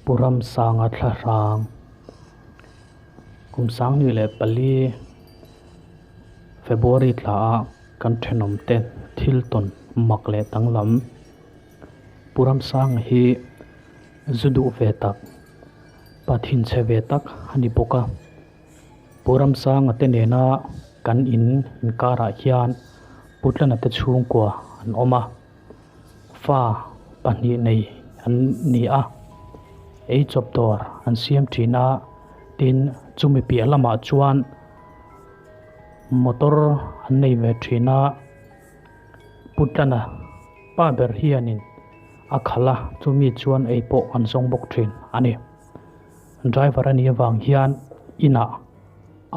Pu Ramsanga thlahrang kum 24 February thla a kan thenawm te thil tawn mak leh danglam Pu Ramsanga hi zu duh ve tak pa thinchhe ve tak a ni bawk a. Pu Ramsanga te nena kan in inkarah hian Pu Tlana te chhungkua an awm a, fa pahnih nei an ni a, ei chawp dawr an siam thin a, tin chumi piah lamah chuan motor an nei ve thin a, Pu Tlana pa ber hianin a khalh a, chumi chuan ei pawh an zawng bawk thin a ni. Driver a nih avang hian inah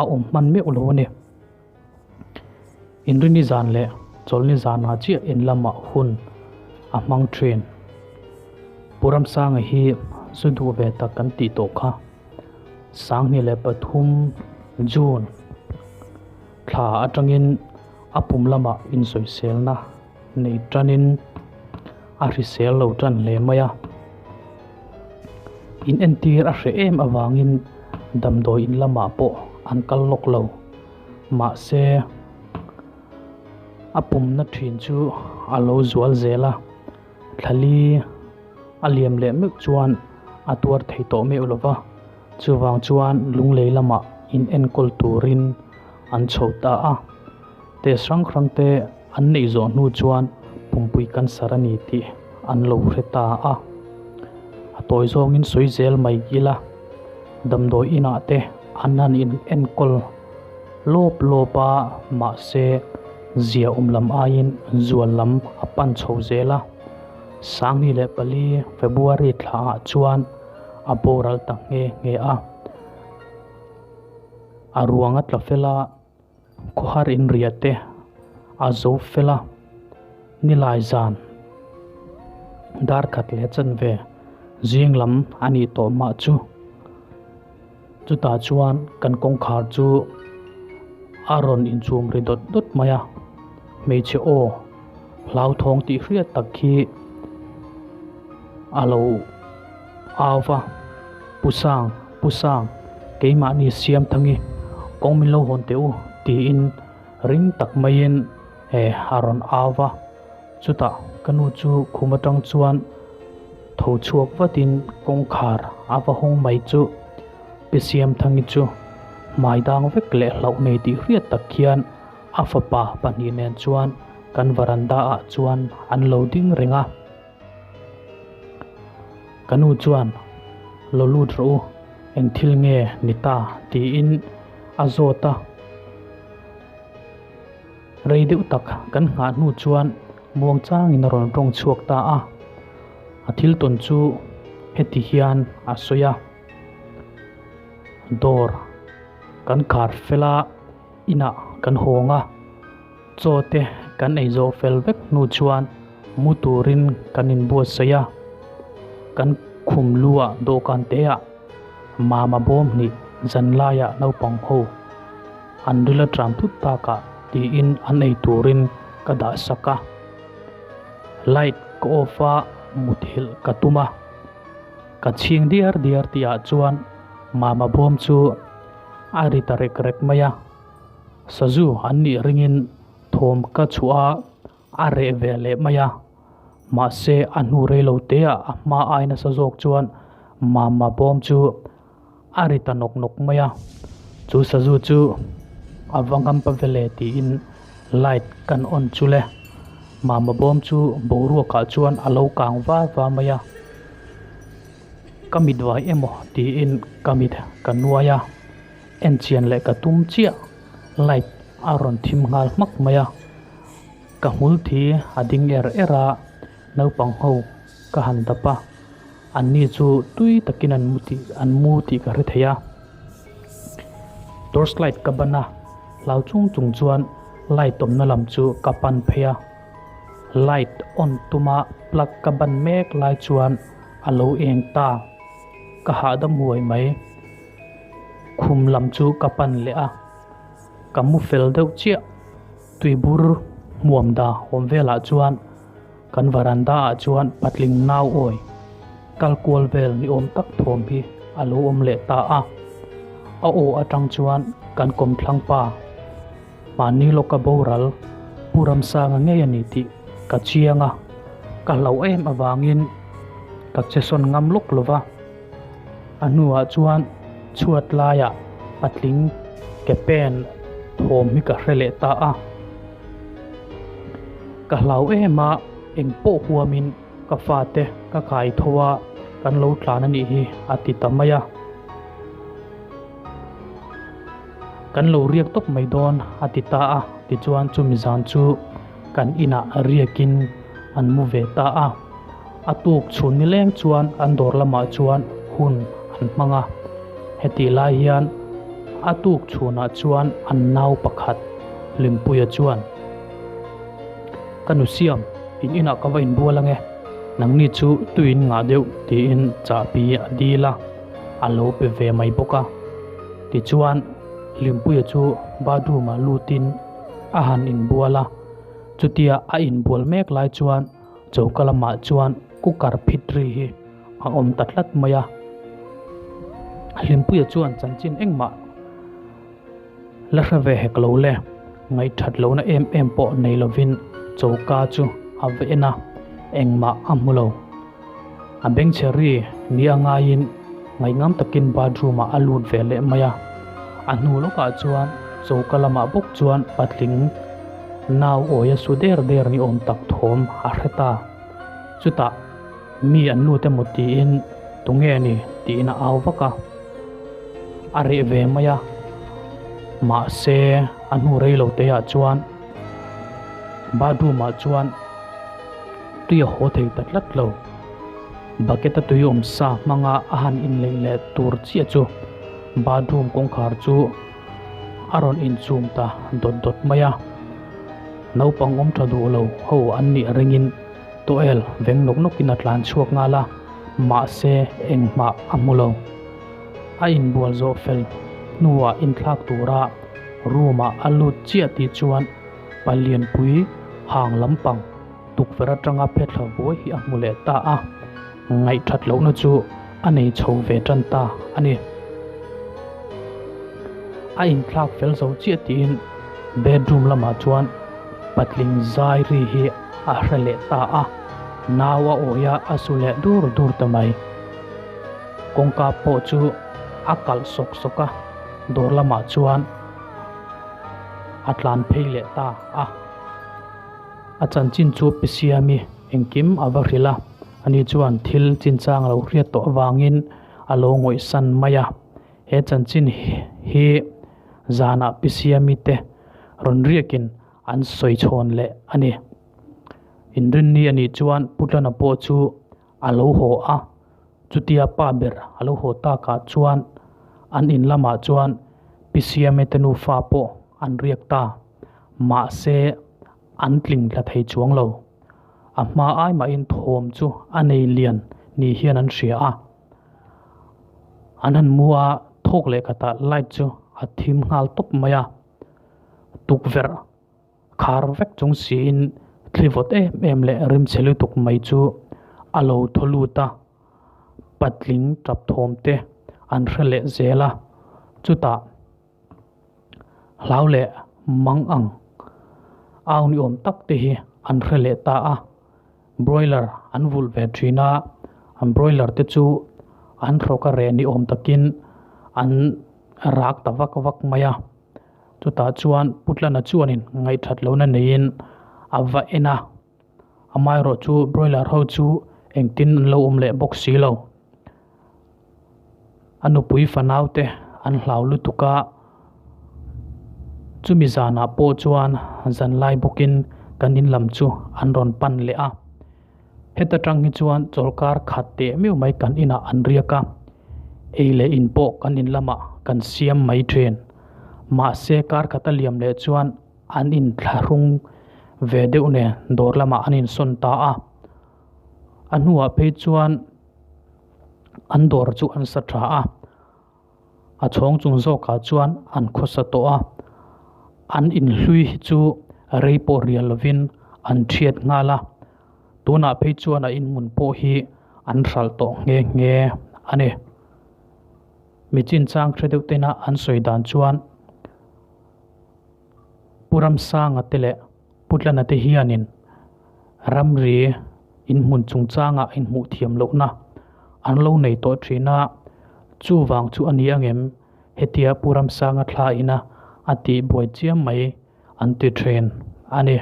a awm hman meuh lo a ni. Inrini zan leh chawlhni zanah chiah in lamah hun a hmang thin. Pu Ramsanga hi zu duh ve tak kan tih tawh kha. 2003 June thla atangin a pum lamah insawiselna nei tanin a hrisel lo tan hle mai a. In entir a hreh em avangin damdawi in lamah pawh an kal lawk lo. Mahse, a pumna thin chu a lo zual zel a, thlali a liam leh meuh chuan a tuar thei tawh meuh lo va. Chuvang chuan lunglei lamah in enkawl turin an chho ta a. Test hrang hrang te an neih zawh hnu chuan pumpui cancer a ni tih an lo hre ta a. A tawi zawngin sawi zel mai ila, damdawi inah te an han in enkawl lawp lawp a, mahse zia awm lam aiin zual lam a pan chho zel a. 2004 February thlaah chuan a boral ta nghe nghe a. A ruang a tla fel a. Khawhar inriah te a zo fel a, nilai zan dar khat leh chanve zing lam a nih tawh mah chu. Chutah chuan kan kawngkhar chu a rawn inchum ri dawt dawt mai a, hmeichhe aw hlauthawng tih hriat tak hi a lo au va, Pu Sang, Pu Sang, keimahni siam thangi kawng min lo hawn teh u tiin ring tak maiin a rawn au va. Chutah ka nu chu khum atang chuan tho chhuak vatin kawngkhar a va hawng mai chu Pi Siamthangi chu hmai dang vek leh hlauh nei tih hriat tak hian a fapa pahnih nen chuan kan varanda ah chuan an lo ding reng a. Ka nu chuan, Lo lut rawh u, eng thil nge ni ta? tiin a zawt a. Rei deuh tak kan nghah hnu chuan muang changin a rawn tawng chhuak ta a. A thil tawn chu heti hian a sawi a, Dawr kan khar fel a, inah kan hawng a. Chaw te kan ei zawh fel vek hnu chuan mu turin kan inbuatsaih a, kan khum lu ah dawhkan te ah mama bawm hnih zanlaiah naupang ho an ril a tram thut takah tiin an ei turin ka dah sak a. Light ka off a, muthilh ka tum a, ka chhing diar diar tih ah chuan mama bawm chu a ri ta rek rek mai a. Sazu an nih ringin thawm ka chhuah a, a reh ve leh mai a. Mahse, a hnu rei lo te ah a hma ai nasa zawk chuan Mama bawm chu a ri ta nawk nawk mai a. Chu sazu chu a va ngam pa vele tiin light kan on chu le. Mama bawm chu boruak ah chuan a lo kang va va mai a. Ka mit vai emaw tiin ka mit ka nuai a. En chian leh ka tum chiah light a rawn thim nghal hmak mai a, ka hmul thi a ding er er a, naupang ho ka han dap a, anni chu tui takin an mu tih an mu tih ka hre thei a. Torch light ka ban a, hlau chung chung chuan light awmna lam chu ka pan phei a, light on tuma plug ka ban mek lai chuan a lo eng ta, ka hahdam huai mai. Khum lam chu ka pan leh a, ka mu fel deuh chiah. Tuibur hmuam da awm velah chuan kan varanda ah chuan patling nau awi kal kual vel ni awm tak thawm hi a lo awm leh ta a. A aw atang chuan kan kawmthlang pa mahni lawka boral Pu Ramsanga ngei a ni tih ka chiang a, ka hlauh em avangin ka che sawn ngam lawk lo va. A hnuah chuan chhuat laiah patling ke pen thawm hi ka hre leh ta a. Ka hlau em a, eng pawh huamin ka fate ka kai tho a, kan lo tlan a nih hi a ti ta mai a. Kan lo riak tawp mai dawn a ti ta a, tichuan chumi zan chu kan inah riakin an mu ve ta a. A tuk chhun nileng chuan an dawr lamah chuan hun an hmang a, hetih lai hian a tuk chhunah chuan an nau pakhat Hlimpuia chuan, Ka nu siam, in inah ka va inbual ange, nangni chu tuiin ngah deuh tiin chahbi a dil a, a lo pe ve mai bawk a. Tichuan Hlimpuia chu bathroom ah lutin a han inbual a, chutia a inbual mek lai chuan Choka lamah chuan cooker phit ri hi a awm ta tlat mai a. Hlimpuia chuan chanchin engmah la hre ve hek lo le, ngaihthat lohna em em pawh nei lovin choka chu a va en a, engmah a hmu lo. A bengchhe ri ni a ngaiin ngaihngam takin bathroom ah a lut ve leh mai a. A hnu lawkah chuan choka lamah bawk chuan patling nau awia su der der ni awm tak thawm a hre ta. Chutah mi an lut emaw tiin tunge ni tiin a au vak a. A reh ve mai a. Mahse a hnu rei lo te ah chuan bathroom ah chuan tui a haw thei ta tlat lo. Bucket a tui awm sa hmanga a han inleih leh tur chiah chu bathroom kawngkhar chu a rawn inchhum ta dawt dawt mai a. Naupang awm tha duh lo ho an nih ringin towel veng nawk nawkin a tlan chhuak nghal a, mahse engmah a hmu lo. A inbual zawh fel hnuah inthlak tura room ah a lut chiah tih chuan palianpui hang lampang Tukverh atanga phethla vuai hi a hmu leh ta a, ngaihthat lohna chu a nei chho ve tan ta a ni. A inthlak fel zo chiah tiin bedroom lamah chuan patling zai ri hi a hre leh ta a, nau a awi a, a su leh dur dur ta mai. Kawngka pawh chu a kalh sawk sawk a, dawr lamah chuan a tlan phei leh ta a. A chanchin chu Pi Siami engkim a va hrilh a, ani chuan thil chinchang a lo hriat tawh avangin a lo ngawihsan mai a. He chanchin hi zanah Pi Siami te rawn riakin an sawi chhawn leh a ni. Inrinni a nih chuan Pu Tlana pawh chu a lo haw a, chutia pa ber a lo haw takah chuan an in lamah chuan Pi Siami te nufa pawh an riak ta. Mahse, an tling tla thei chuang lo. A hma ai mahin thawm chu a nei lian ni hian an hria a. An han mu a, thawk leh khatah light chu a thim nghal tawp mai a. Tukverh khar vek chung siin thli vawt em em leh rimchhe lutuk mai chu a lo thaw lut a. Patling tap thawm te an hre leh zel a. Chutah. Hlau leh mang ang au ni awm tak te hi an hre leh ta a, broiler an vulh ve thin a, an broiler te chu an hrawk a reh ni awm takin an rak ta vak vak mai a, chutah chuan Putlana chuanin ngaihthat lohna neiin a va en a, amaherawh chu broiler ho chu engtin an lo awm leh bawk si lo. A nupui fanaute an hlau lutuk a, chumi zanah pawh chuan zanlai bawkin kan in lam chu an rawn pan leh a. Heta tang hi chuan chawlhkar khat teh meuh mai kan inah an riak a, ei leh in pawh kan in lamah kan siam mai thin. Mahse kar khat a liam leh chuan an inthlahrung ve deuh nen dawr lamah an insawn ta a. A hnuah phei chuan an dawr chu an sa tha a, a chhawng chung zawkah chuan an khawsa tawh a, an inhlui hi chu rei pawh rial lovin an thiat nghal a, tunah phei chuan a inhmun pawh hi an hralh tawh nghe nghe a ni. Mi chinchang hre deuh tena an sawi dan chuan Pu Ramsanga te leh Pu Tlana te hianin ramri inhmun chungchangah inhmuh thiam lohna an lo nei tawh thin a, chuvang chu a ni angem hetia Pu Ramsanga thla ina a tih buai chiam mai an ti thin a ni.